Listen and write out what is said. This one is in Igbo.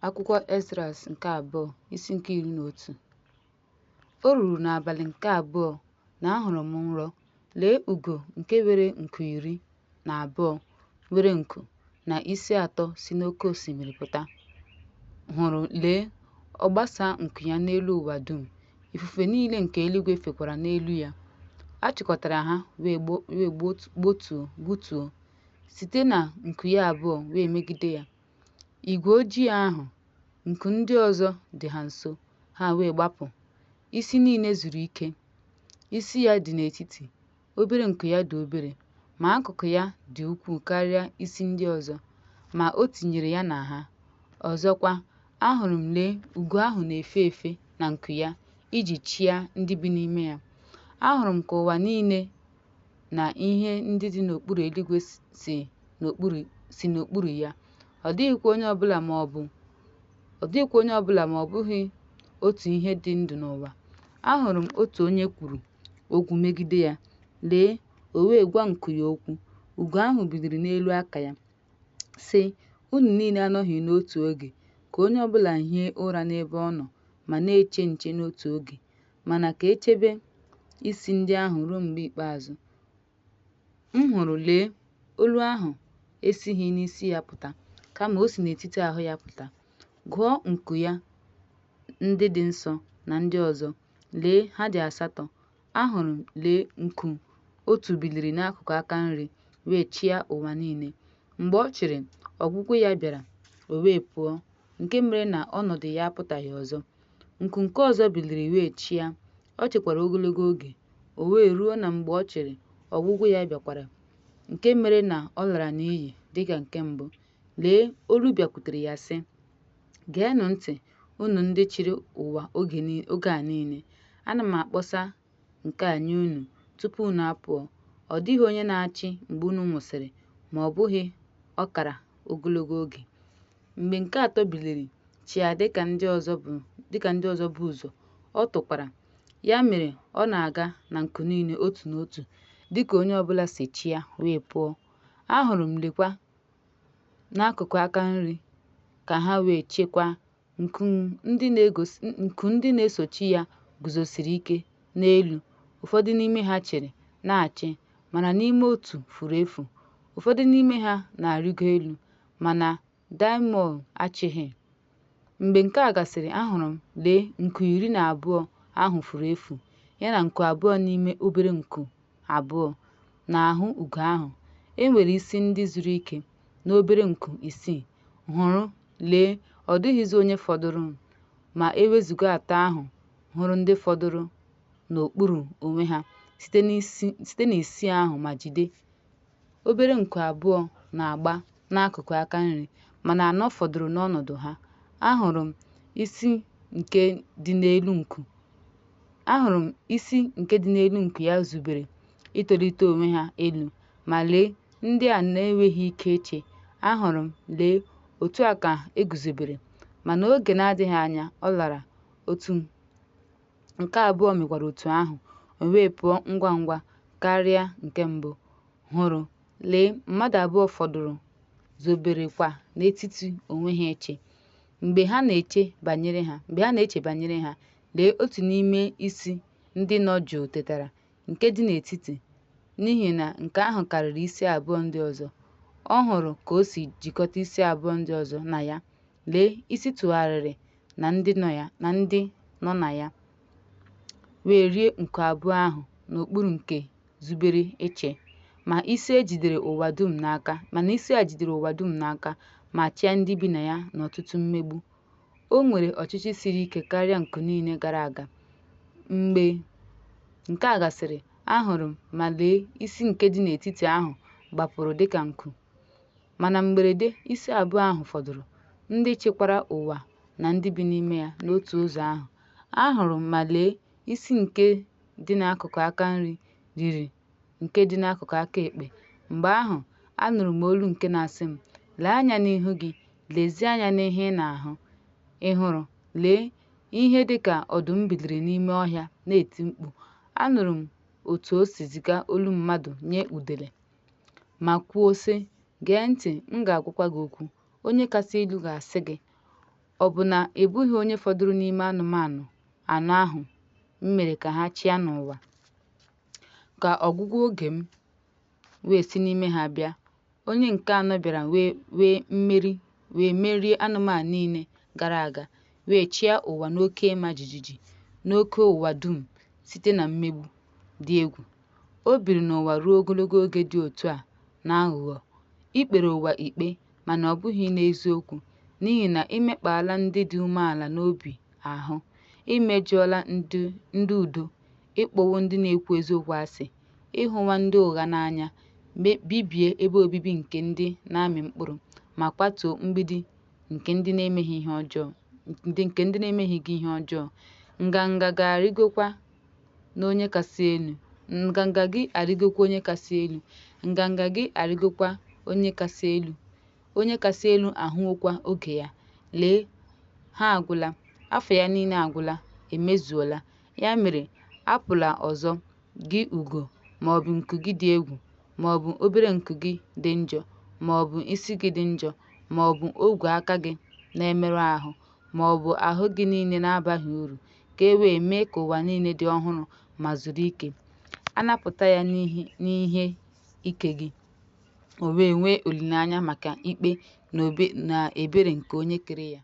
Akwụkwọ Esdras nke abụọ, isi nke 11. O ruru n'abalị nke abụọ na ahụrụ m nrọ, lee ugo nke nwere nku 12 nwere nku na isi atọ si n'oke osimiri pụta, hụrụ, lee, ọ gbasaa nku ya n'elu ụwa dum, ifufe niile nke eluigwe fekwara n'elu ya. A chịkọtara ha wee gbutuo, site na nku ya abụọ wee megide ya. Igwe ojii ahụ, nku ndị ọzọ dị ha nso, ha wee gbapụ. Isi niile zuru ike. Isi ya dị n'etiti, obere nku ya dị obere, ma akụkụ ya dị ukwuu karịa isi ndị ọzọ, ma o tinyere ya na ha. Ọzọkwa, ahụrụ m, lee, ugo ahụ na-efe efe na nku ya iji chịa ndị bi n'ime ya. Ahụrụ m ka ụwa niile na ihe ndị dị n'okpuru eluigwe si n'okpuru ya. Ọ dịghịkwa onye ọ bụla ma ọ bụghị otu ihe dị ndụ n'ụwa. Ahụrụ m otu onye kwuru okwu megide ya, lee, o wee gwa nku ya okwu, ugo ahụ biliri n'elu aka ya, sị, Unu niile anọghị n'otu oge, ka onye ọ bụla hie ụra n'ebe ọ nọ ma na-eche nche n'otu oge. Mana ka echebe isi ndị ahụ ruo mgbe ikpeazụ. M hụrụ, lee, olu ahụ esighị n'isi ya pụta, kama o si n'etiti ahụ ya pụta. Gụọ nku ya ndị dị nso na ndị ọzọ, lee, ha dị asatọ. Ahụrụ m, lee, nku otu biliri n'akụkụ aka nri, wee chịa ụwa niile. Mgbe ọ chịrị, ọgwụgwụ ya bịara, o wee pụọ, nke mere na ọnọdụ ya apụtaghị ọzọ. Nku nke ọzọ biliri wee chịa, ọ chịkwara ogologo oge. O wee ruo na mgbe ọ chịrị, ọgwụgwụ ya bịakwara, nke mere na ọ lara n'iyi dịka nke mbụ. Lee, olu bịakwutere ya sị, Geenụ ntị, unu ndị chịrị ụwa oge a niile. Ana m akpọsa nke a nye unu tupu unu apụọ. Ọ dịghị onye na-achị mgbe unu nwụsịrị, ma ọ bụghị ọkara ogologo oge. Mgbe nke atọ biliri chịa dịka ndị ọzọ bu ụzọ, ọ tụkwara. Ya mere ọ na-aga na nku niile otu n'otu, dịka onye ọbụla si chịa wee pụọ. Ahụrụ m lekwa, n'akụkụ aka nri ka ha wee chịkwaa, nku ndị na-esochi ya guzosiri ike n'elu, ụfọdụ n'ime ha chịrị, na-achị, mana n'ime otu furu efu. Ụfọdụ n'ime ha na-arịgo elu, mana daimyo achịghị. Mgbe nke a gasịrị, ahụrụ m, lee, nku 12 ahụ furu efu, ya na nku abụọ n'ime obere nku abụọ, n'ahụ ugo ahụ. E nwere isi ndị zuru ike, na obere nku isii. Hụrụ, lee, ọ dịghịzi onye fọdụrụ, ma e wezụga atọ ahụ hụrụ ndị fọdụrụ n'okpuru onwe ha site n'isii ahụ ma jide. Obere nku abụọ na-agba n'akụkụ aka nri, mana anọ fọdụrụ n'ọnọdụ ha. Ahụrụ m, isi nke dị n'elu nku ya zubere itolite onwe ha elu, ma lee, ndị a na-enweghị ike ịchị. Ahụrụ m, lee, otu a ka eguzobere, ma n'oge na-adịghị anya ọ lara, otu nke abụọ mekwara otu ahụ, o wee pụọ ngwangwa karịa nke mbụ. Hụrụ, lee, mmadụ abụọ fọdụrụ zoberekwa n'etiti onwe ha ịchị. Mgbe ha na-eche banyere ha, lee, otu n'ime isi ndị nọ jụụ tetara, nke dị n'etiti, n'ihi na nke ahụ karịrị isi abụọ ndị ọzọ. Ọ hụrụ ka o si jikọta isi abụọ ndị ọzọ na ya, lee, isi tụgharịrị na ndị nọ na ya, wee rie nku abụọ ahụ n'okpuru nke zubere ịchị. Ma isi a jidere ụwa dum n'aka ma chịa ndị bi na ya n'ọtụtụ mmegbu. O nwere ọchịchị siri ike karịa nku niile gara aga. Mgbe nke a gasịrị, ahụrụ m, ma lee, isi nke dị n'etiti ahụ gbapụrụ dịka nku. Ma na mberede isi abụọ ahụ fọdụrụ, ndị chịkwara ụwa na ndị bi n'ime ya n'otu ụzọ ahụ. Ahụrụ m, ma lee, isi nke dị n'akụkụ aka nri riri nke dị n'akụkụ aka ekpe. Mgbe ahụ, anụrụ m olu nke na-asị m, Lee anya n'ihu gị, lezie anya n'ihe ị na-ahụ. Ị hụrụ, lee, ihe dịka ọdụm biliri n'ime ọhịa na-eti mkpu. Anụrụ m otu o si ziga olu mmadụ nye udele, ma kwuo sị, Gee ntị, m ga-agwakwa gị okwu, Onye Kasị Elu ga-asị gị. Ọ̀ bụ na ị bụghị onye fọdụrụ n'ime anụmanụ anọ ahụ m mere ka ha chịa n'ụwa? Ka ọgwụgwụ oge m wee si n'ime ha bịa. Onye nke anọ bịara wee merie anụmanụ niile gara aga, wee chịa ụwa n'oke ịma jijiji, n'oke ụwa dum site na mmegbu dị egwu. O biri n'ụwa ruo ogologo oge dị otu a n'aghụghọ. I kpere ụwa ikpe, mana ọ bụghị n'eziokwu, n'ihi na ị mekpaala ndị dị umeala n'obi ahụ. I mejọọla ndị udo, ị kpọwo ndị na-ekwu eziokwu asị. Ị hụwo ndị ụgha n'anya, bibie ebe obibi nke ndị na-amị mkpụrụ, ma kwatuo mgbidi nke ndị na-emeghị gị ihe ọjọọ. Nganga gị arịgokwa Onye Kasị Elu, nganga gị arịgokwa Onye Kasị Elu, Onye Kasị Elu ahụwokwa oge ya. Lee, ha agwụla, afọ ya niile agwụla, emezuola. Ya mere, apụla ọzọ, gị ugo, ma ọ bụ nku gị dị egwu, ma ọ bụ obere nku gị dị njọ, ma ọ bụ isi gị dị njọ, ma ọ bụ ogwe aka gị na-emerụ ahụ, ma ọ bụ ahụ gị niile na-abaghị uru, ka e wee mee ka ụwa niile dị ọhụrụ ma zuru ike, A napụta ya n'ihe ike gị, o wee nwee olileanya maka ikpe na ebere nke Onye kere ya.